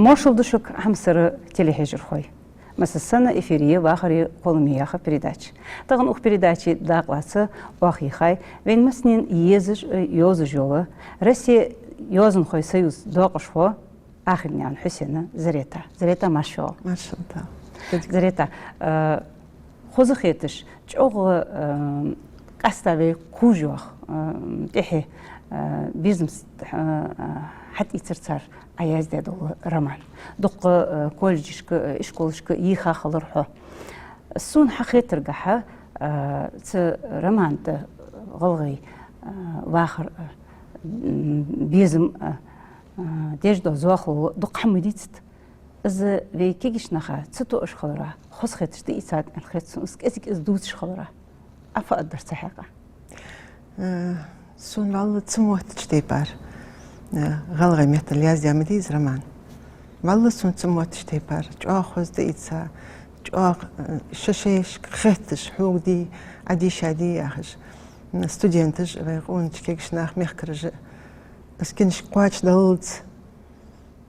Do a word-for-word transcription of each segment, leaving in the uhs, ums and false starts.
Моаршал да шуга, хьамсара телехьежархой. Массаза санна эфире я «Вахари кхоллами» яха передача. Тахан укх передаче дакъа лаца оаха йийхай вайна массанена езаш а йовзаш йола Россе йоазонхой союза доакъашхо Ахилнаькъан Хьусена Зарета. Зарета, марша воагӀалва. Маршал да. Зарета, э, хоза хеташ, чӀоагӀа, э, къаьстта вай кхувш йоах, э, тӀехье, э, безамца, э, хьатӀаийцар цар Ӏа яздаь дола роман. Дукха, э, колледжашка, э, ишколашка йийха хилар хьо. Сона хьахетаргахьа, э, цу романа тӀа гӀалгӀай, э, вахар, э, м, безам, э, э, деш дола зоахалол дукха хӀама дийцад. Из вай кагийча наха ца тоъаш хилара хоза хеташ дийцад аьнна хет сона, из кӀезиг из дувцаш хилара. Ӏа фу аргдар цу хьакъехьа? Э, сона вӀалла цу моттача тайпара, э, гӀалгӀай меттала яздаь ма дий из роман. ВӀалла сона цу моттача тайпара чӀоагӀа хоза дийца, чӀоагӀа, э, шоай-шоашка хетташ, хьога дий, Ӏа дийша дий яхаш. М, студенташ, вай къонача кагийча наха, мехкараша, из книжка кхоачадаллалца,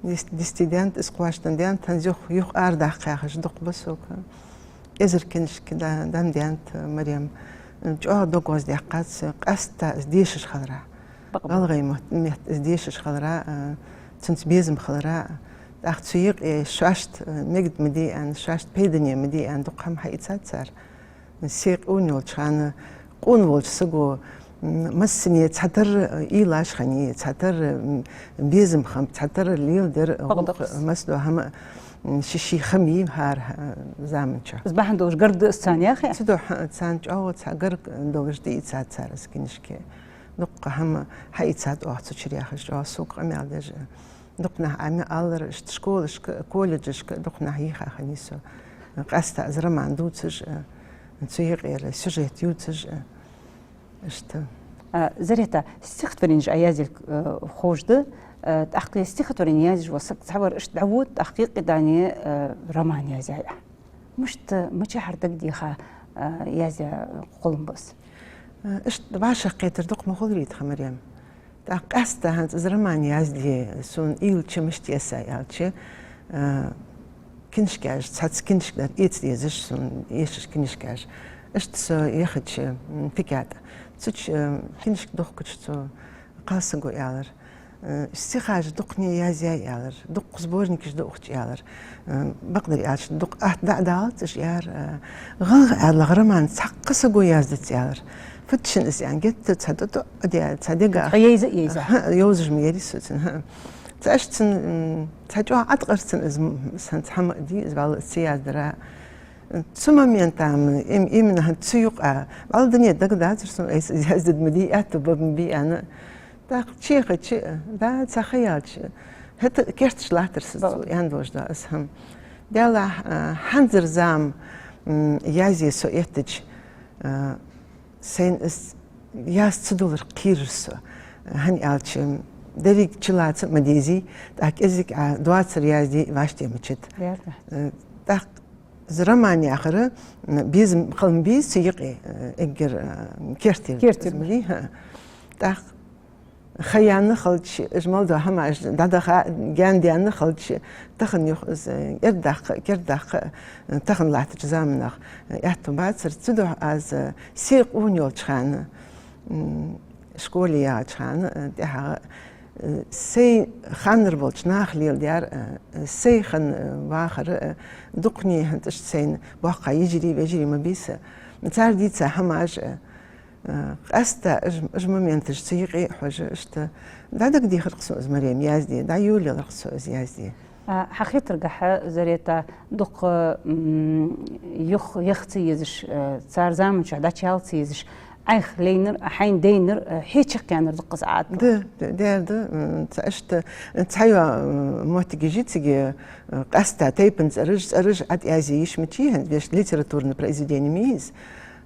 дис-, дисти даьннад, из кхоачаденна даьннад, хӀанз юха, юха арадаккха яхаш дукха ба сога. Эзар книжка да-, денна даьннад, Марем. ЧӀоагӀа дог гӀоздаьккхад са, къаьстта из дешаш хилара. Бакъ ба. ГӀалгӀай мотт-, метта из дешаш хилара, а, цунца безам хилара. ТӀаккха цу юкъе шоашта, а, мегаргда ма дий аьнна, шоашта пайдане ма дий аьнна, дукха хӀама хьаийцад цар. Се къона йолча хана, къона волча саго, м, массане цхьатарра, э, уйлаш хиннай, цхьатарра, м, безам хиннаб, цхьатарра леладир, бакъда гӀулакх, массадола хӀама, м, ший-ший хӀама йий хӀара, э, заман чу. Из бахьан долаш гаргда из царна, яхий? Цудухьа царна чӀоагӀа цхьа гарга долаш дийцад цар из книжка. Дукха хӀама хьаийцад оаха цу чура яхаш, чӀоагӀа сога къамаьл деш. Дукха наха Ӏа ма аллара, иштта школашка, колледжашка дукха наха йийха хиннай со. Къаьстта из роман дувцаш, э, цу юкъера сюжет ювцаш, э, иштта. А, Зарета, стихотворенеш Ӏа язъелга, э, ховш да, э, тӀаккха стихотворени язъеш вола саг цхьавар иштта дӀавода, тӀаккха юкъе дани, э, роман язъяьй Ӏа. Мишта, мичахьара дагадеха, э, язъяь кхоллам ба из? Э, иштта вӀашагӀкхетар дукха ма хуларий тха, Марем. ТӀаккха къаьстта хӀанз из роман язде, сона уйла чу мишта есса аьлча, а, книжкаш, цхьацца книжка дар эца дезаш, сона эшаш книжкаш. Иштта со яхача, м, тика тӀа. Цу чу, э, книжка дохкача цо кхалсаго аьлар. Э, стихаш дукха язъяьй аьлар, дукха сборникаш да укх чу аьлар. Э, бакъдар аьлча, дукха атта дӀа а далац уж, аьлар, э, гӀалгӀай аьлча роман цхьаккха саго яздац аьлар. Фуд шун из аьнна, геттара цхьа тӀо-тӀо а даь, цхьа дега. Хьо еза а еза? ХӀаа, йовзаш ма ярий со цун, хӀаа. Цхьа иштта цун, м, цхьа чӀоагӀа Ӏаткъар цун из, м, санна цхьа хӀама а дий, из вӀалла из ца яздара. Цу момента, м, им-, именно хӀанз цу юкъа, вӀалла дунен дагадацар сона, айса из яздергда ма дий, аьттув бергба ма бий аьнна. ТӀаккха чехача, да, цхьа ха яьлча, хӀаьта керташ латтар са цо, ян долаш да аз хӀама. Делахь, а, хӀанзара зама, м, язъе со эттача, а, сайна из яз ца далар кхийрар со. ХӀана аьлча, деррига чулаца а ма дезий, тӀаккха кӀезига а доацар язде вӀаштӀехьа ма чит. Верно. Э, тӀаккха из роман яхар, м, безам хила ма безий цу юкъе, э, эггара, э, керттера. Керттера. Безам, хӀаа. ТӀаккха ха яьнна хилча, уж мел дола хӀамаш дӀадаха, гаьна даьнна хилча, тахан юха из, э, эрдаккха, кердаккха, э, тахан латтача заманах, э, аьттув бацар. Цудухьа аз, э, се къона йолча хана, м, школе ягӀача хана, э, тӀехьагӀа, э, сай ханнара болча наха леладаьр, э, сай хинна, э, вахар, э, дукхане хӀанз иштта сайна боккхий йижарий, вежарий ма бий са. Цар дийца хӀамаш, э, э, къаьстта уж, уж моменташ цу юкъе а хьожаш, иштта дӀадагадехар-кх сона из, Марем, язде, дӀайолаелар-кх со из язде. А, хьахетаргахьа, Зарета, дукха, м, юха яха ца езаш, э, цар заман чу дӀачуяла ца езаш, Ӏайха лайнар, хьайна дайнар, э, хье чакхъяьннар да-кх из Ӏа тӀа. Да, да, да, да, м, цхьа иштта, цхьайола, м, моттигаш я цига, э, къаьстта тайпан цӀераш, цӀераш ӀотӀаязъе йиш ма йий хӀанз, вешта литературни произведени ма йий из.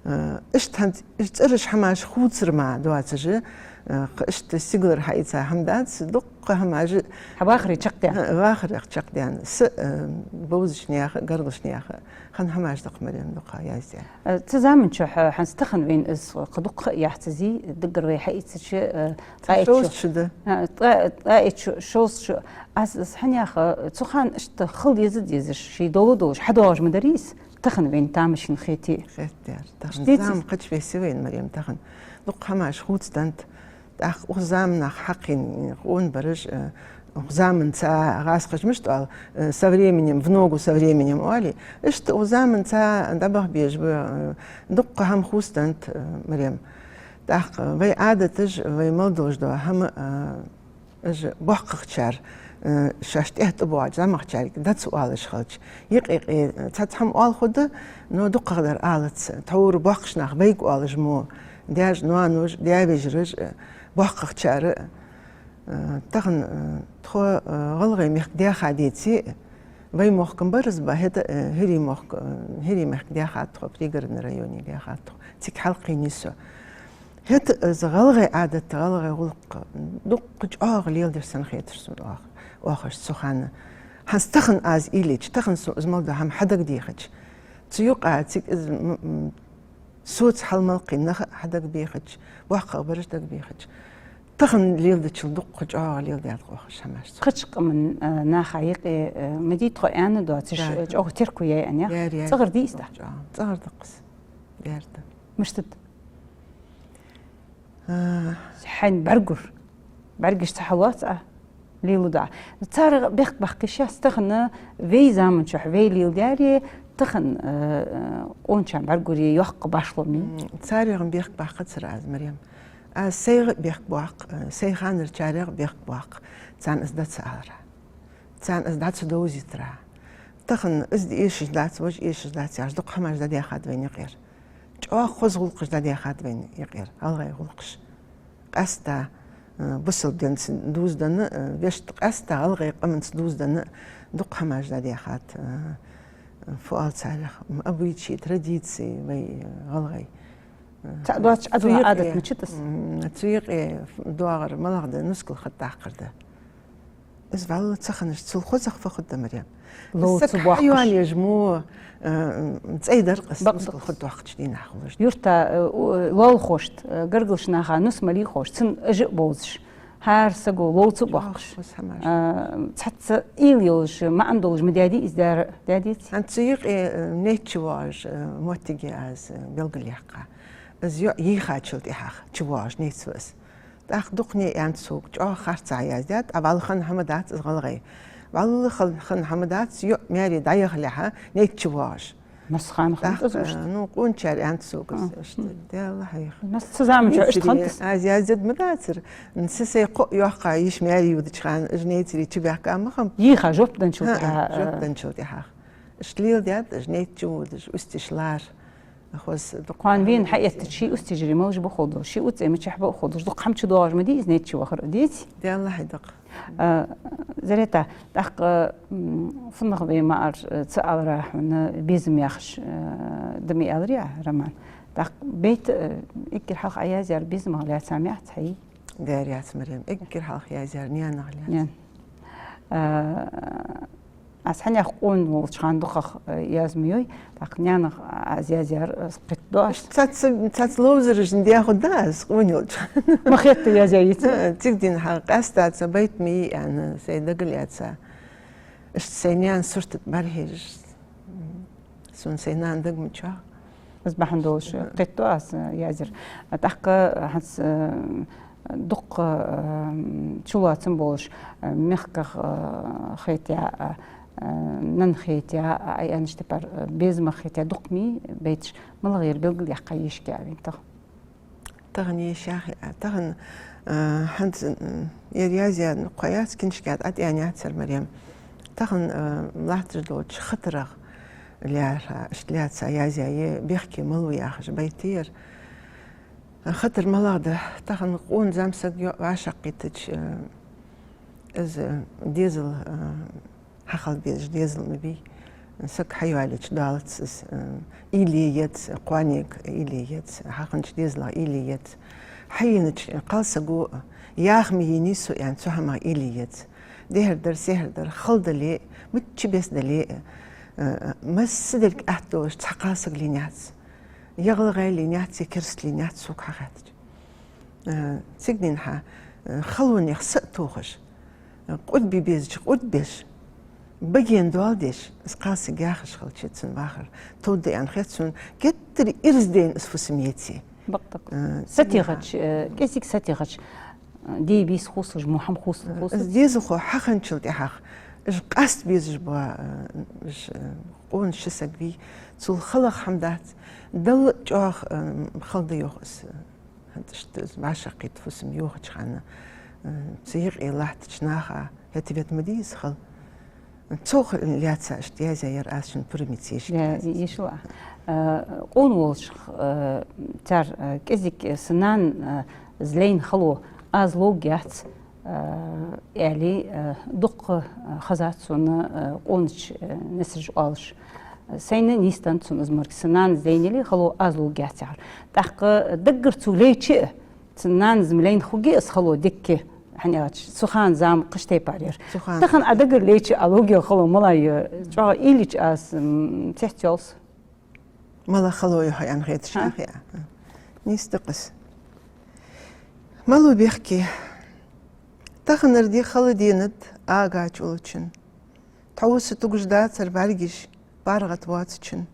Э, иштта хӀанз цӀераш хӀамаш хувцар мара доацаш, Э, кхы иштта сигалара хьаийца хӀама дац, дуккха хӀамаш. Хьа вахаре чакхдаьнна? Э, вахарех чакхдаьнна. Са, э, бовзача наьха, гаргарча наьха хинна хӀамаш да-кх, Марем, дукха яздаьр. Э, цу заман чухь, э, хӀанз тахан вайна из кхы дукха а яц из, даггара вай хьаийцача, э, ткъаь итт шу. Шовзткъа шу да. А, ткъаь, ткъаь итт шу, шовзткъа шу. Аз, аз хьанаьха, цу хана иштта хила деза дезаш, ший дола долаш, хьадоагӀаш ма дарий из, тахан вайна тамашийна хете. Хетадаьр. Тахан зама кхаьча веси вайна, Марем, тахан. Дукха хӀамаш хувцаденнад, тӀаккха укх заманах хьакхийна къонабараш, э, укх заманца гӀазкхаша мишта оал, э, со временем, в ногу со временем оалий, иштта укх заманца дӀабаха безаш ба, э, дуккха хӀама хувцаденнад, э, Марем. ТӀаккха вай Ӏадаташ, вай мел долаш дола хӀама, э, уж боккхагӀчар, э, шоаш тӀехьа тӀабоагӀача зӀамагӀчарга дац оалаш хилча, юкъе-юкъе, э, цхьацца хӀама оал хургда, но дукхагӀдар алац, тхьовра боккхийча наха вайга оалаш мо, даьш, ноанош, даь-вежараш, э, боккхагӀчар, э, тахан, э, тхо, э, ГӀалгӀай мехка даьха деце, вай мохк-м бар из ба, хӀаьта, э, хӀирий мохк, э, хӀирий мехка даьхад тхо, Пригородни районе даьхад тхо. Цига хьалкхийнай со. ХӀаьта из гӀалгӀай Ӏадат, гӀалгӀай гӀулакх дуккха чӀоагӀа леладеш санна хетар сона оаха-, оахаш цу хана. ХӀанз тахан аз уйла йича, тахан сона из мел дола хӀама хьадагадехача, цу юкъа цига из, м-, м-, соца хьалмалкхийна нах а хьадагабехача, боккхагӀбараш дагабехача, тахан леладечул дуккха чӀоагӀа леладаьд-кх оаха уж хӀамаш цу. Кхыча къаман, э, наха юкъе, э, ма дий тхо аьнна доацаш, да, э, чӀоагӀа терко яьй аьнна. Яр, яр. ЦӀагӀара дий из? ДуккхагӀа чӀоагӀа. ЦӀагӀара да-кх из. Яр да. Мишта да? А. Хьайна бӀаргагур. БӀаргаш ца хьалоац Ӏа, лелу да. Царех бехк баккхий шоаш тахан вай заман чухь вай леладаьр, тахан, э, э, къоначарна бӀаргагур, йоккха башло мий? М, царех бехк баккхацар аз, Марем. Аз сайгара бехк боаккх, э, сай ханарчарех бехк боаккх. Царна из дац алара. Царна из дац довзийтара. Тахан из эшаш дац, вож эшаш дац яхаш, дукха хӀамаш дӀадаьхад вайна юкъера. ЧӀоагӀа хоза гӀулакхаш дӀадаьхад вайна юкъера, гӀалгӀай гӀулакхаш. Къаьстта, э, бусалба динца дувзаденна, э, вешта, къаьстта гӀалгӀай къаманца дувзаденна дукха хӀамаш дӀадаьхад, э, фу оал царех, м, обычай, традиции вай, э, гӀалгӀай. Э, цхьа доацаш Ӏадала Ӏадат мичад из? М, цу юкъе доагӀар малагӀа да, нускал хатта даккхар да. Из вӀалла ца хиннача цул хозагӀа фу хургда, Марем? Ловца саг боккхаш. Хьайоалаеш мо, э, цӀай дар-кх из, бакъда нускал хургдоаккхача дийнахьа хулаш. Юрта, э, у-, э, лоалахошта, э, гаргарча наха нус ма лийхош, цун ажа а бовзаш. ХӀара саго ловца боккхаш. Чохь хоза хӀамаш. Э, цхьацца уйла йолаш, маӀан долаш ма даьдий из, даьра, даьдеций? ХӀанз цу юкъе, э, нейц чувоагӀаш, э, моттиг я аз, э, белгалъяьккха. Из йоӀ йийхачул тӀехьагӀа чувоагӀаш нейц ва из. ТӀаккха дукхане аьннад сога, чӀоагӀа харцахьа яздаьд, а вӀалла хинна хӀама дац из гӀалгӀай. ВӀалла хинна хӀама дац, йоӀ маьре дӀаяхалехьа, нейц чувоагӀаш. Массахана хиннад из иштта? ТӀаккха, ну, къоначар аьннад сога из иштта. Мгм. Даьла хьехам. Масса цу заман чухь иштта хиннад из? Аз яздаьд ма дацар. Са сай кхоъ йоккха йиша маьре йодача хана, уж нейцари чубаьхка ма хиннаб. Йийха жоп денначул тӀехьагӀа. ХӀаа, жоп денначул тӀехьагӀа. Иштта леладаьд уж, нейц чуводаш, усташ лар. Хоза дукха. Кхоана вена хьаэттача, ший устижаре малаш ба ховдалаш, ший уццӀе мичахь ба ховдалаш, дукха хӀама чудоагӀаш ма дий из нейц чувахар, деций? Даьла хьехам да-кх. А, Зарета, тӀаккха, м, фуннагӀа вай ма аьлар, э, ца алара хьона безам яхаш, э, да ма аьларий Ӏа, роман. ТӀаккха бейт, э, эггара хьалха Ӏа язъяьр безамах лаьца ма яц хьай? Даьра яц, Марем, эггара хьалха язъяьр наьнах лаьца. Наьна. А, аз хьанех къона волча хана дукхагӀа, э, язма йой, тӀаккха наьнах аз язъяьр, э, кхетадо аз. Цац-, цац ловзарашна деху да аз къона йолча хана. Ма хетта язъяь йиций? Э, цига дийнахьа къаьстта цхьа байт ма йий аьнна, сай дагал яьца. Иштта сай наьна сурт тӀа бӀарахьежаш. Сона сай нана дага ма чоагӀа. Из бахьан долаш, мгм, кхетадо аз, э, язъяьр. ТӀаккха хӀанз, э, дукха, э, чулоацам болаш, э, мехках, э, хетаяь, э, э, нанна хетаяь, э, Ӏа аьннача тайпара, э, безамах хетаяь дукха ма йий бейташ, малагӀа я ер белгалъяьккха йиш я вайна тахан? Тахан йиш я, тахан, э, хӀанз, м, ер язъяь, ну, кхо яц, киншка тӀа а яьннаяцар, Марем. Тахан, э, латташ долча хатарах лаьрхӀа, иштта лаьца язъяь, бехке малав яхаш байт я ер. Хатар малагӀа да, тахан къона зӀамсаг йоӀ вӀашагӀкхийтача, э, из дезал, э, хьахила безаш дезал ма бий. Саг хьайоалаеча доалац из, э, уйла е еза, кхоанега уйла е еза, хьахиннача дезалах уйла е еза. Хьаенача кхалсаго яха ма енай со, аьнна, цу хӀамах уйла е еза. Дехьара дар, сехьара дар, хала дале а, мичча беса дале а, э, массадарга атта долаш цхьа кхалсаг лийнаяц. Е гӀалгӀай лийнаяц, е кераста лийнаяц, сога хьахаьттача. Э, цига денз хьа, э, халонех са а тохаш, э, къурд бе безача къурд беш, баген доал деш, из кхалсаг яхаш хилча, цун вахар товргда аьнна хет сона, геттара ираз дайна из фусам еце. Бакъда. Э, сатехача, э, кӀезига сатехача, э, де-бийса хувцалуш, мо хӀама хувцал-, э, хувцалуш. Из дезалхо хьахинначул тӀехьагӀа, уж къаста безаш бола, э, уж, э, къона ши саг вий, цул халагӀа хӀама дац, Далла чӀоагӀа, э, хала да йоах из. ХӀанз иштта из вӀашагӀкхийтта фусам йохача хана, э, цу юкъе латтача наха хӀаьта вет ма дий из хала. Цох лаьца иштта язъяь яр аз шун пурамица ешка. Я, ешал а. Э, къона волча, э, цар, э, кӀезига са нана, э, из лайна хало аз ловргьяц, э, аьле, э, дукха, э, хезад сона, э, къонача, э, несараш оалаш. Сайна нийсденнад сона из морг, са нана из лайна яле, хало аз ловргьяц яхар. ТӀаккха даггара цо лайча а, цун нанас-м лайна хургья из хало дикка, хӀана аьлча цу хана зама кхыча тайпара яр. Цу хана. Тахан Ӏа даггара лайча а ловргья хало мала я, чӀоагӀа уйла йича аз, м, цецъялс. Мала хало я хьо аьнна хеташ, хӀа? Нийса да-кх из. Малув бехке. Таханара ди хала денад Ага чулачун. Тхьовса тугаш дацар бӀаргаш паргӀата воацачун.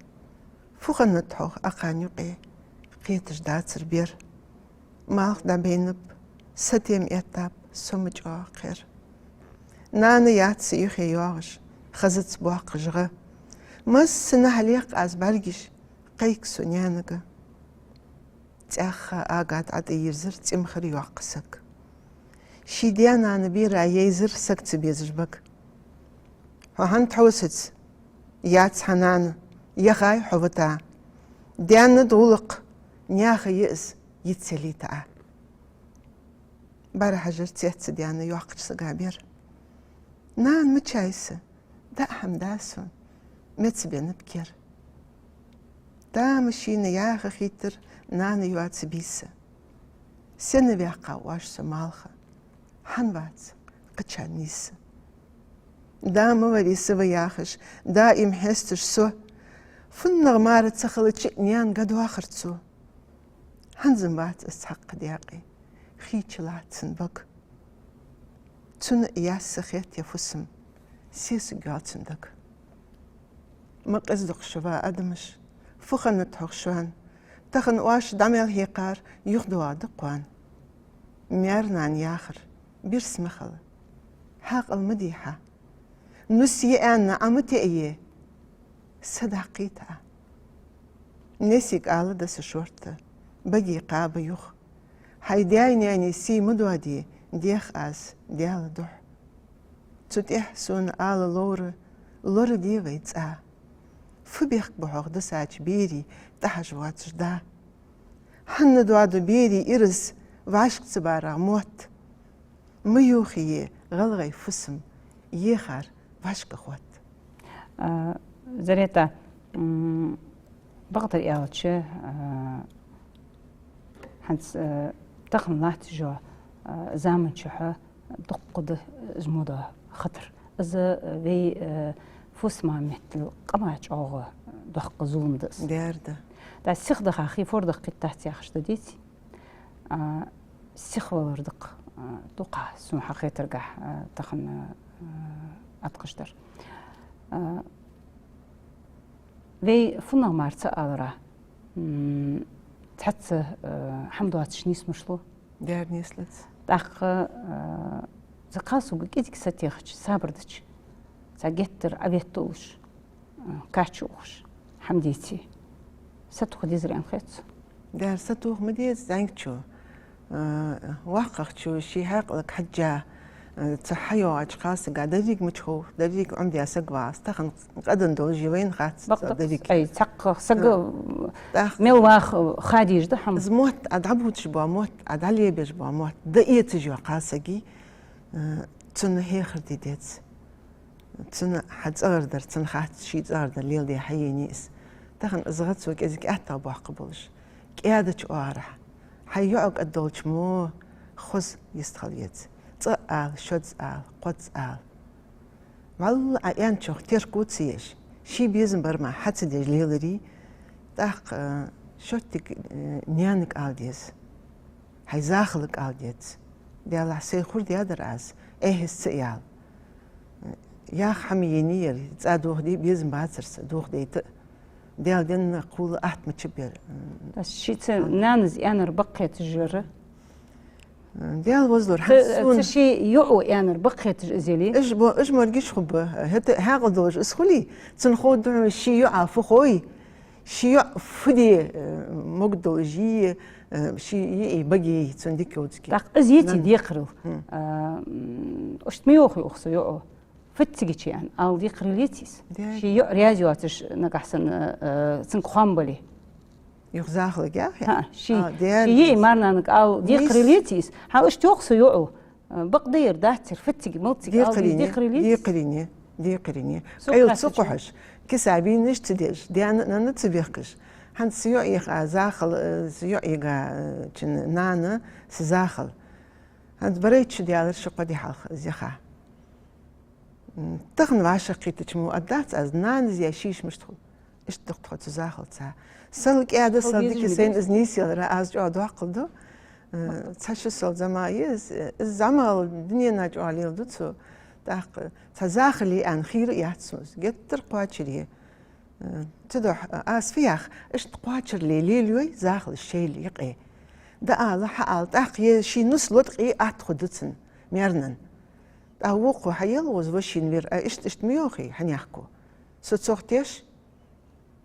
Фу хиннад хьогӀ акхарна юкъе, кхеташ дацар бер. Малх дӀабайнаб, сатем эттаб, со ма чӀоагӀа кхер. Нана яц са юхе йоагӀаш, хазац боккха жагӀа. Массанахьа лекх аз бӀаргаш, кхайк со наьнага. ЦӀаьхха Ага тӀатӀайийрзар цӀимхара йоккха саг. Ший даь-нана бера йайзар саг ца безаш бага. Хьо хӀана тхьовсац? Яц хьа нана, яхай хьо вита. Даьннад гӀулакх, наьха я из, йиц ялийта Ӏа. БӀарахьажар цецдаьнна йоккхача сага бер. Нана, мичай са? ДӀа а хӀама да сона, меца беннаб кер. Тамашийна яха хийтар нана йоаца бийса. Сенна ваьккхав оаш со малха? ХӀана вац кхычарна нийса? Да ма варий са ва яхаш, даим хьесташ со. ФуннагӀа мара ца хилча а наьна гӀадоахар цо. ХӀанз-м вац из цхьаккха даькъе, хийча латт цун бага. Цунна а яц са хетта я фусам, сесаг йоал цун дага. Ма къиза да-кх шо, ва адамаш, фу хиннад хьогӀ шоана? Тахан оаш дӀа мел хьекхар юхадоагӀаргда-кх кхоана. Маьр-нана яхар бирса ма хила, хьаькъал ма дий хьа. Нус я аьнна Ӏа ма теае, са дӀакхийта Ӏа. Несиг ала да са шортта, багий кхаба юха. Хьай даьй-наьнай сий ма доаде, дех аз Даьла духьа. Цу тӀехьа сона ала ловра, лораде вай цӀа. Фу бехк ба хьогӀ дисача берий тӀахьажа воацаш да? Хьанна доаду берий ираз вӀашка ца барагӀа мотт? Ма йохае гӀалгӀай фусам, ехар вӀашка хотт. А, Зарета, м, бакъдар аьлча, а, хӀанз, а, тахан латтача, а, заман чухь дуккха да из мо дола хатар. Из, а, вай, а, фусама меттел къаман чӀоагӀа доккха зулам да из. Дера да. ТӀаккха сиха даха хий фордах кхийттац яхаш да, деций? А, сихвалар да-кх, а, дукха сона хьахетаргахьа, а, тахан, а, Ӏаткъаш дар. А, вай фуннагӀа мара ца алара, м, цхьацца, а, хӀама доацаш нийсмаш лу. Дера нийслац. ТӀаккха, а, из кхалсаго кӀезига сатехача, сабар дича, цхьа геттара Ӏаветталуш, кхаччалца ухаш хӀама деце, сатоха дезар аьнна хет сона. Дера сатоха ма деза зӀамигачо. Э, воккхагӀчо ший хьаькъалага хьежжа, э, цу хьайоагӀача кхалсага деррига мича хов, деррига Ӏомадаь саг ва из, тахан къадан долаш я вайна хац. Бакъда, деррига. Ай, цхьаккха саг, э, тӀаккха мел ваха ха дезаш да хӀама. Из мотт Ӏа дӀабувцаш бола мотт, Ӏа дӀалебеш бола мотт дӀаэцаш йола кхалсаг, э, цунна хьехар де деза. Цунна хьа цӀагӀара дар, цунна хац ший цӀагӀара дар леладе хьаенай из. Тахан из гӀа цо кӀезига аьттув боаккхаш болаш, кӀаьдача оагӀорахьа, Хьай йоӀага долча мо хоза йистхила еза. ЦӀа ала, шозза ала, кхозза ала. Валлахӏи, Ӏа аьнначох терко ца еш, ший безам бар мара хьа ца деш леларе, тӀаккха, э, шоттиг, э, наьнага ала деза. Хьай захалга ала деза. Делахь сай хургдац аз, эхьес ца яла. Яха хӀама енна яр, цӀа дохаде безам бацар са, дохадайта а. Дала денна кхувла атта ма чубер. Аз шийца нанас аьннар баккхеташ яр. Дала возлур, хьа Ца, сона ца ший йоӀо аьннар баккхеташ из яле? Иш бо-, иш моргаш хубба. ХӀета хьаькъал долаш из хуле, цун хов духьа ший йоӀа фу хой, ший йоӀ фу де, э, мог долаш йий, э, ший йиӀий багий, цун дика йоацкий. ТӀаккха из йиций Нан. Декхарал. Хм. А, м, ишта ма йоахий укх са йоӀо. Фу цига чу ян, ала декхарал йиций из? Дяй. Ший йоӀ раьза йоацаш нагахь санна, э, цунга хоам бале. Юха захалга яхе? ХӀаа, ший, А, дяй. Ший йиӀий марнанага ала декхарал йиций из? Хьа ишта йоах са йоӀо. Э, бакъда яр, дац яр, фу цига, мал цига ала декхарал йиций? Декхарал йе, декхарал йе. Со Къайла ца кхача кхухьаш, киса бийнаш ца деш, даьна а нанна а ца бехкаш. ХӀанз са йоӀ йиха захал, э, са йоӀ йига, э, чун нана са захал. ХӀанз барайтта шу даьлар ши-кхо ди хьалха зиха. М, тахан вӀашагӀкхийтача мо аргдац аз, нанас яь шийша мишта хул. Ишта да-кх тхо цу захалца. Сел кӀаьда, Хьо сел дика везаш ма сайна деза. Из нийсъялар аз чӀоагӀа доккхал ду. Э, цхьа шу сел зӀамагӀа я из, э, из зӀамагӀал дунен чу чӀоагӀа леладу цо. ТӀаккха цхьа захал я аьнна хийра а яц сона из. Геттара кхоачар я. Э, цудухьа, э, аз фу йоах, ишта кхоачарле лелайой захалаш шоайла юкъе. ДӀаала, хьаала, тӀаккха е ший нус лоткъе атта хургда цун, маьрнан. ТӀаккха вокхо хьаелла ваза вошийна вир, а ишта, ишта ма йоахий, хьанехко. Со цох теш,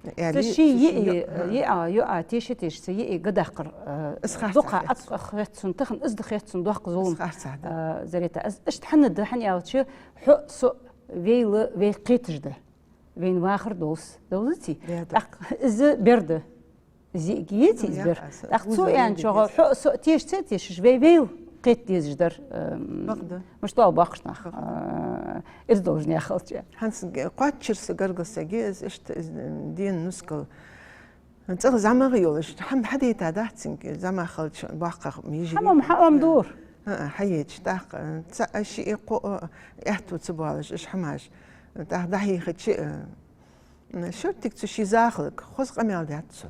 Ца аьле, ший цу ший йиӀий, йоӀ, хӀаа. ЙиӀа, йоӀа теша-теша, цу йиӀий гадаккхар, э, Из харцахь дукха дац. Ацкъа хет сона, тахан из да хет сона доккха зулам. Из харцахь да. Э, Зарета, аз ишта хӀана да, хӀана аьлча, хьо а, со а вайла вай кхеташ да. Вайна вахар долаш, долаций? Да, да. ТӀаккха из бер да. Из йиӀиг йиций из бер? Яха, аса, ТӀаккха цо уза аьнна йиӀиг чӀоагӀа, йиц. Хьо а, со а теша-теша, вай вайла кхета дезаш дар, эм, Бакъда. мишта оал боккхагӀча наха. Бакъда. Э, из должен яхалча. ХӀанз кхоачар са гаргара саг я из, ишта из, эм, ден нускал. ЦӀагӀа зӀамагӀа йолаш, хӀама хьадайта дац цунга, зӀамагӀа хилча боккхагӀа йижарий. ХӀама, хӀама дора. ХӀаа, хьаеча, тӀаккха, цаӀ, шиъ, кхоъ, аьттув ца боалаш, уж хӀамаш. ТӀаккха дӀахьехача, э, шортига цу ший захалга хоза къамаьл даьд цо.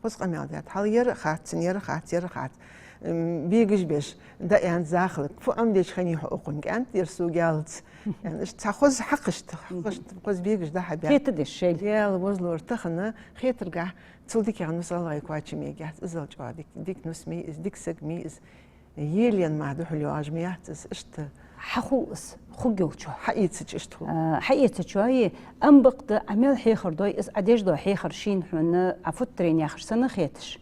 Хоза къамаьл даьд. Хьал яр а хац цун, яр а хац, яр а хац. М, бегаш беш, дӀааьннад захалга. Фу Ӏомадеча хиннай хьо укхунга, аьннад ер сога ялац. Аьнна, иштта цхьа хоза хьакхашта, хьакхашта, хоза бегаш дӀа-хьа баьб. Хетадеш шоайла. Дала возлур тахан, хетаргахьа, цул дикагӀа нус гӀалгӀай кхоачам ергьяц, иззал чӀоагӀа дика, дика нус ма йий из, дика саг ма йий из. Елаенна мара духьал йоагӀаш ма яц из, иштта. Хьахул из, хургйолчоа. Хьаэцача иштта хул. А, хьаэцачоа, е, ам бакъда, Ӏа мел хьехар дой, из Ӏа деш дола хьехар шийна хьона, Ӏа футтарен яхаш санна хеташ.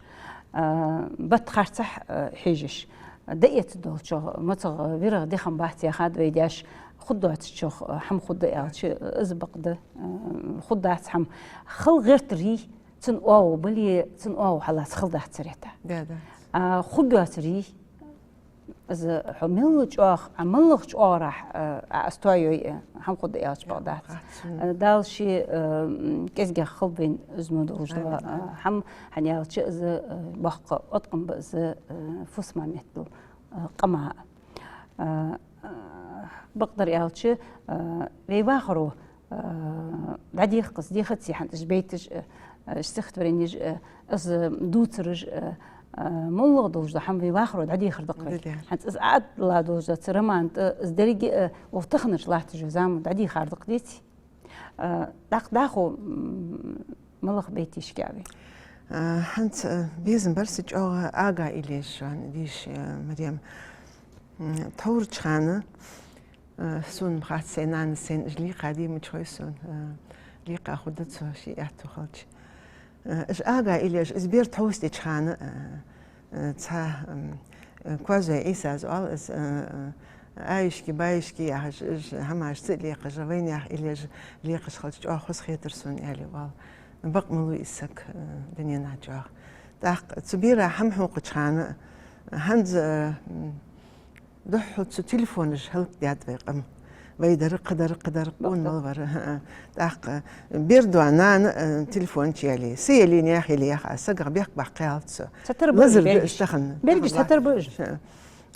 А, бат харцахь, а, хьежаш. ДӀаэцаш долчох, моцагӀа вирагӀа дехам бац яхад вай даьша, хургдоацачох, а, хӀама хургда аьлча, из бакъда, а, хургдац хӀама. Хала гӀертар йий, цун оагӀув бале, цун оагӀув хьаллаца хала дац царетта. Да, да. А, хургйоацар йий, из хьо мел чӀоагӀа, Ӏа малагӀча оагӀорахьа, а, Ӏа из тоайой, а, хӀама хургда аьлча бакъ дац. Бакъ дац, хм. А, Дала ший, а, м, кӀезигагӀа хилба вайна из мо долаш дола, Амин, а, амин. ХӀама, хӀана аьлча из, а, боккха къоткъам ба из, а, фусамах меттел, а, къамах. А, а, бакъдар аьлча, а, вай вахаро, а, дӀадехаргда из, дехаций хӀанз уж байташ, а, а, уж стихотворенеш, а, из дувцараш, а, а, моллагӀа долаш дола хӀама вай вахаро дӀадехар да-кх вай. Да, да. ХӀанз из Ӏадала долаш дола цу роман тӀа из деррига а, укх таханарча латташ йола зама дӀадехар да-кх, деций? А, тӀаккха дӀахо, м, малагӀа байташ кхы а вай? А, хӀанз, а, безам бар са чӀоагӀа ага илеш шоана дийша, а, Марем. М, тхьовра хана, а, сона хац, сай нанас сайна уж лийкхадий, мича хой сона, а, лийкха хургда цо, ший аьттув хилча. А, уж ага илеш, из бер тхьовсадеча хана, а, а, цхьа, м, а, Коазой Ӏийсас оал из, а, а, аишки-баишки яхаш, уж хӀамаш ца а лекхаш, вайнаьха илеш лекхаш хилча чӀоагӀа хоза хетар сона, аьле оал. Бакъ ма лув из саг, а, дунен чу чӀоагӀа. ТӀаккха цу бера хӀама хьокхача хана, хӀанз, а, м, духхьал цу телефонаш хӀалакдаьд вай къам. Вай дар, кхы дар, кхы дар, къона мел вар. ХӀаа. ТӀаккха бер доа нана, э, телефон чу яле, са яле, наьха яле яха, сагах бехк баккха кхаьлац со. Цатар ба уж, лазар да берригаш. Уж тахан. Берригаш цатар ба уж. ХӀаа.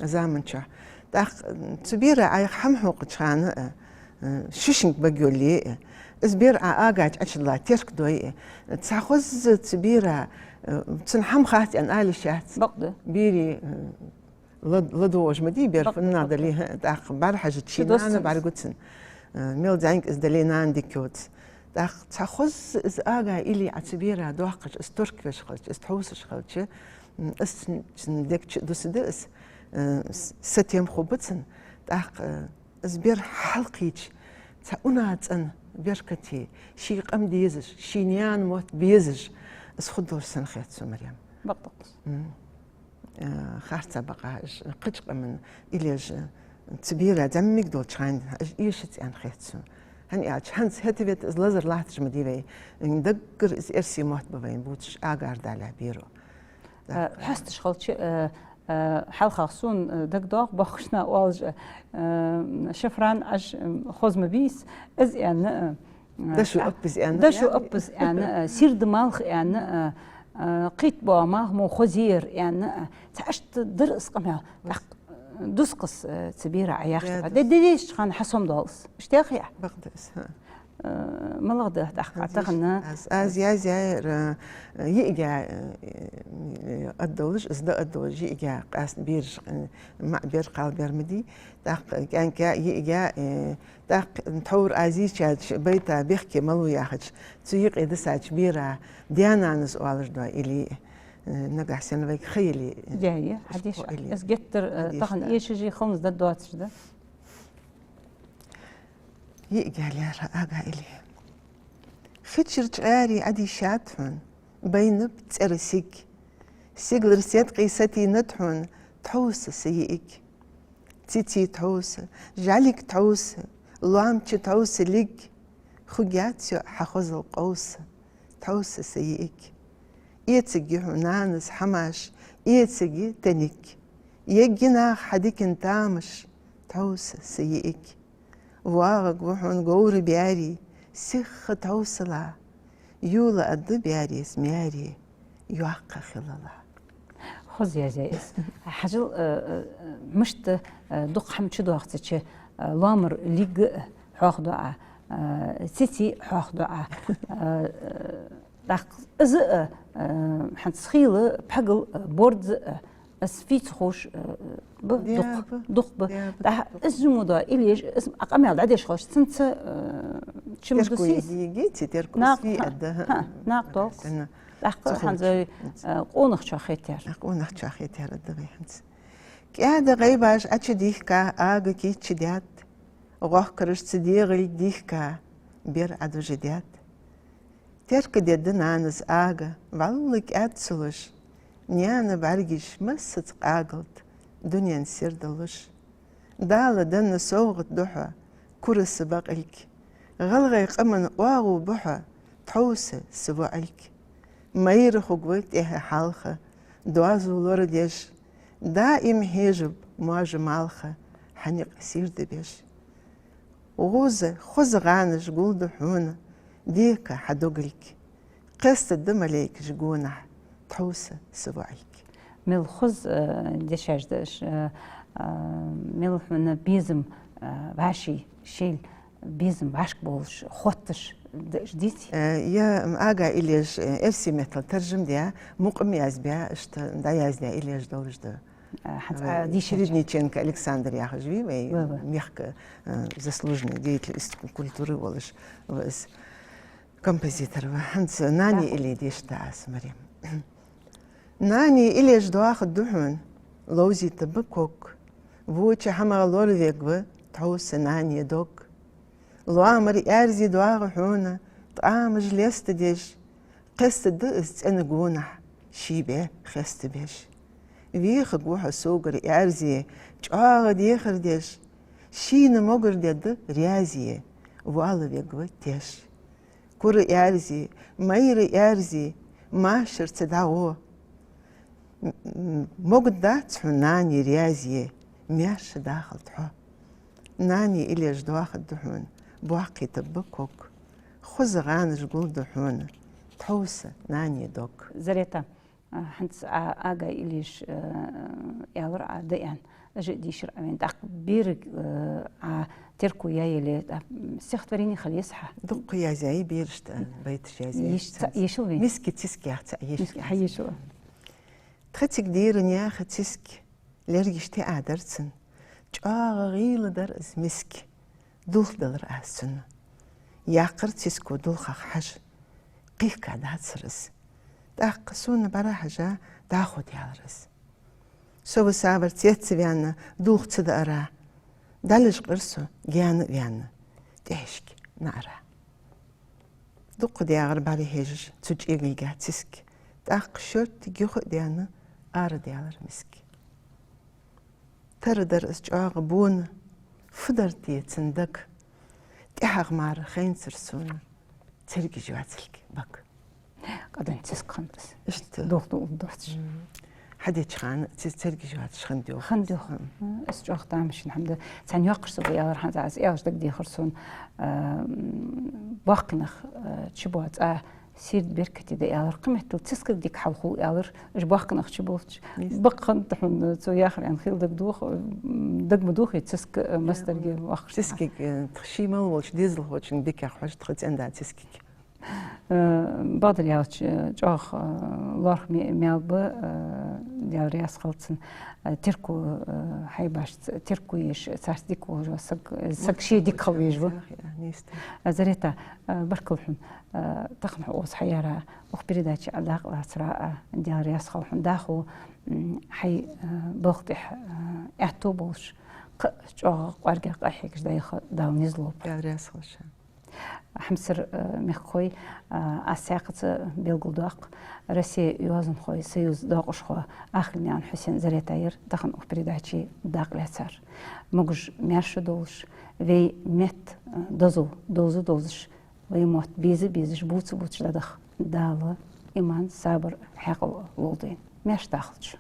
Заман чу. ТӀаккха цу бера Ӏайха хӀама хьокхача хана, э, э, шишинг бага йолле, э, из бер Ӏа ага чу Ӏочудилла терк дой, э, цхьа хоза цу бера, э, цунна хӀама хац аьнна ала йиш яц. Бакъда. Берий, э, ла-, ладувгӀаш ма дий бер, бакъда, фуннагӀа дале, хӀаа, тӀаккха бӀарахьежача ший нана бӀаргагу цунна. Э, мел зӀамига из дале, нана дика йоац. ТӀаккха цхьа хоза из ага илли Ӏа цу бера доаккхаш, из терк веш хилча, из тхьовсаш хилча, м, из цун, цун дег чу дусаргда из, э, с-, сатем хургба цунна. ТӀаккха, э, из бер хьалкхийча, цхьа унахцӀена беркате, ший къам дезаш, ший наьна мотт безаш, из хургдолаш санна хет сона, Марем. Бакъда. М. Э, харцахьа бакъахьа уж, кхыча къаман илли уж, цу бера зӀамига долча хана уж эшац аьнна хет сона. ХӀана аьлча, хӀанз хӀаьта-вета из лазар латташ ма дий вай. Даггара из эрсий мотт ба вайна бувцаш, агара далехь беро. Э, хьесташ хилча, э, э, хьалхагӀа сона, э, дагадоагӀа, боккхийча наха оалаш, э, шифран Ӏаш, э, хоза ма бий из, из аьнна, э, Дошо, а, аппаз аьнна, дошо, аьнна, аппаз аьнна, а, сийрда малх аьнна, а, а, кхийтта боагӀа малх мо хоза яр аьнна, а, цхьа иштта дар из къамаьл. ТӀаккха, а, дус-кх из, а, цу бера Ӏа яхача тайпара. Де-, де-, дешача хана хьасомадоал из. Иштта яхий Ӏа? Бакъда из, хӀаа. А, малагӀа да тӀаккха тахан? Аз, аз язъяьяр, а, йиӀига, а, а, аргдолаш, из да аргдолаш, йиӀига къаьстта бераш, а, маӀа бер, кхал бер ма дий. ТӀаккха кӀаьнка, йиӀига, а, ТӀаккха тхьовра аз йийцача байта бехке малув яхача, цу юкъе дисача бера даь-нанас оалаш дола илли, э, нагахьа санна вайга ха яле, э, я, я, хьадийша. Из геттара, э, тахан эшаш хиланза да доацаш да. ЙиӀига лаьрхӀа ага илли. Хи чура чкъаьри Ӏодийшад хьона, байнаб цӀера сиг. Сигалара седкъий сатийнад хьона, тхьовса, са йиӀиг. Циций тхьовса, жӀалиг тхьовса, лоамача тхьовса лиг, хургьяц йоӀ хьа хозал къовса, тхьовса, са йиӀиг. Эцаргья хьона нанас хӀамаш, эцаргья тӀа ник. Ергья наха хьа дикан тамаш, тхьовса, са йиӀиг. ВоагӀаргва хьона говра баьри, сихха тхьовсала, йолаадда баьрес маьре, йоккха хилала. Хоза язъяьй из. Хьажал, э, э, мишта, э, дукха хӀама чудоагӀача, э, лоамара лиг а хьоахаду Ӏа, э, циций а хьоахаду Ӏа, э, э, тӀаккха из а, э, хӀанз хийла, пхьагал, э, борз а, из фийца ховш, э, ба, дукха, дукха ба. ТӀаккха из жумо да, илли уж, из Ӏа къамаьл дӀадеш хилча, цунца, э, чим дусис? Терко йиги, ци терко, накъ, хӀаа, накъадоал. ТӀаккха хӀанз, э, къонахчоа хетаяр. Къонахчоа хетаяр да вай хӀанз. КӀаьда гӀайбаш Ӏочудихка, ага кийчдаьд, гӀохкарашца дегӀалг дихка, бер Ӏодужадаьд. Теркадергда нанас ага, вӀалла кӀаьд ца луш, наьна бӀаргаш массаза къагалт, дунен сийрда луш. Дала денна совгӀат да хьа, кура са бакъилг. ГӀалгӀай къаман оагӀув ба хьа, тхьовса, са воӀилг. Майра хургва тӀехьа хьалха, доазув лорадеш, даим хьежаб моажа малха, хьа никъ сийрда беш. ГӀоза, хоза гӀанаш гулду хьона, дика хьа догалг. Кхестаргда малейкаш гонахьа, тхьовса, са воӀилг. Мел хоза, э, дешаш да уж, э, э, мел хьона безам, э, вӀаший, шийла безам вӀашка болаш, хотташ да уж, деций? Э, я, м, ага иллеш, э, эрсий меттала таржам даь, мукъам язбаь, иштта дӀаяздаь иллеш долаш да. Э, хӀанз, вай, а, дийшача. Середняченко Александр яхаш вий вай, ва, ва, мехка, э, заслуженный деятель искусств, культуры волаш ва из. Композитор ва. ХӀанз нани илли дешаргда аз, Марем. Нани иллеш доахаргда хьона, ловзийта ба ког. Воча хӀамах лоравергва тхьовса, нани дог. Лоамара аьрзи доагӀа хьона, ткъамаш лестадеш, кхестаргда из цӀена гонахьа, ший бӀу хестабеш. Вехаргва хьо согара аьрзи, чӀоагӀа дехар деш, шийна могар дергда раьза, воалавергва теш. Кура аьрзи, майра аьрзи, машарца дӀагӀо. М-, м-, могаргдац хьона, нани, раьза, маьрша дахалда хьо. Нани Илеш доахаргда хьона, боккхий табба ког. Хоза гӀанаш гулду хьона, тхьовса, нани, дог. Зарета, а, хӀанз а, ага Илеш, а, аьлар Ӏа да аьнна, ажа дийшар Ӏа вайна. ТӀаккха берага, а, Ӏа терко яь яле, а, стихотворени хила еза хьа? Дукха язъяьй берашта, байташ язъяьй. Еш ца, ешал вай. «Миски циска» яха цхьа ешал. Миски, хьаешал. Тха цига дийран яха циска, лергаш тӀа а дар цун, чӀоагӀа гӀийла дар из миска, дулх далар аз цунна. Яккхар циско дулхах хьажа, кхихка дацар из. ТӀаккха сона бӀара хьежа, дӀахо даьлар из. Со ва савар цецваьнна, дулх ца даара, дӀалежкъар со гаьна а ваьнна, тӀехьашка наӀара. Дукха дагӀар бӀарахьежаш цу чӀегилга циска, тӀаккха шоьттиг юха а даьнна, ара даьлар миска. Тара дар из чӀоагӀа бона, фу дар те цун даг, тӀехьагӀа мара хайнацар сона цергаш йоацилга бага. Къадан циска хиннад из. Иштта. Дулх дулх доацаш. М. Хьадеча хана циз цергаш йоацаш хиннад йоах. Хиннад йоах. М. М, из чӀоагӀа тамашийна хӀама да. Цхьан йоккхача саго аьлар хӀанз аз, аьлча дагадехар сона, а, м, боккхий нах, а, чубоаца сийрда беркате да аьлар. Кхыметтел цискага дика хьал хул аьлар, уж боккхий нах чуболча. Нийса. Бакъ хиннад хьона цо яхар аьнна хила дагадох, м, дага ма дохий циска, а, мастарга вахаш. Цискага, э, тха ший мел волча дезалхочунга дикагӀа хьожаш тха цӀен-да цискага. Э, бакъдар аьлча, чӀоагӀа, э, лоархӀа ме-, маьл ба, э, Даьла раьза хилва цунна, э, терко, э, хьайбашца, терко еш, царца дика волаш ва саг, э, саг ше дика хила везаш ва. Э, Зарета, э, баркал хьона, э, тахан хьо укхаза хьаяра, укх передаче Ӏа дакъа лацара, э, Даьла раьза хилва хьона. ДӀахо, м, хьай, э, балха тӀехьа, э, аьттув болаш, кхы а чӀоагӀа кӀоаргагӀа къахьегаш дӀаяха Дала низ лолба. Даьла раьза хилва шоана. Хьамсара, э, мехкахой, э, аз цхьаькхаза белгалдоаккх, Россе йоазонхой союза доакъашхо Ахилнаькъан Хьусен, Зарета яр тахан укх передаче дакъа лаьцар. Могаш-маьрша долаш, вай метта, э, дозал довза довзаш, вай мотт беза безаш, бувца бувцаш дӀадаха Дала иман, сабар, хьаькъал лолда вайна. Маьрша дахалда шо.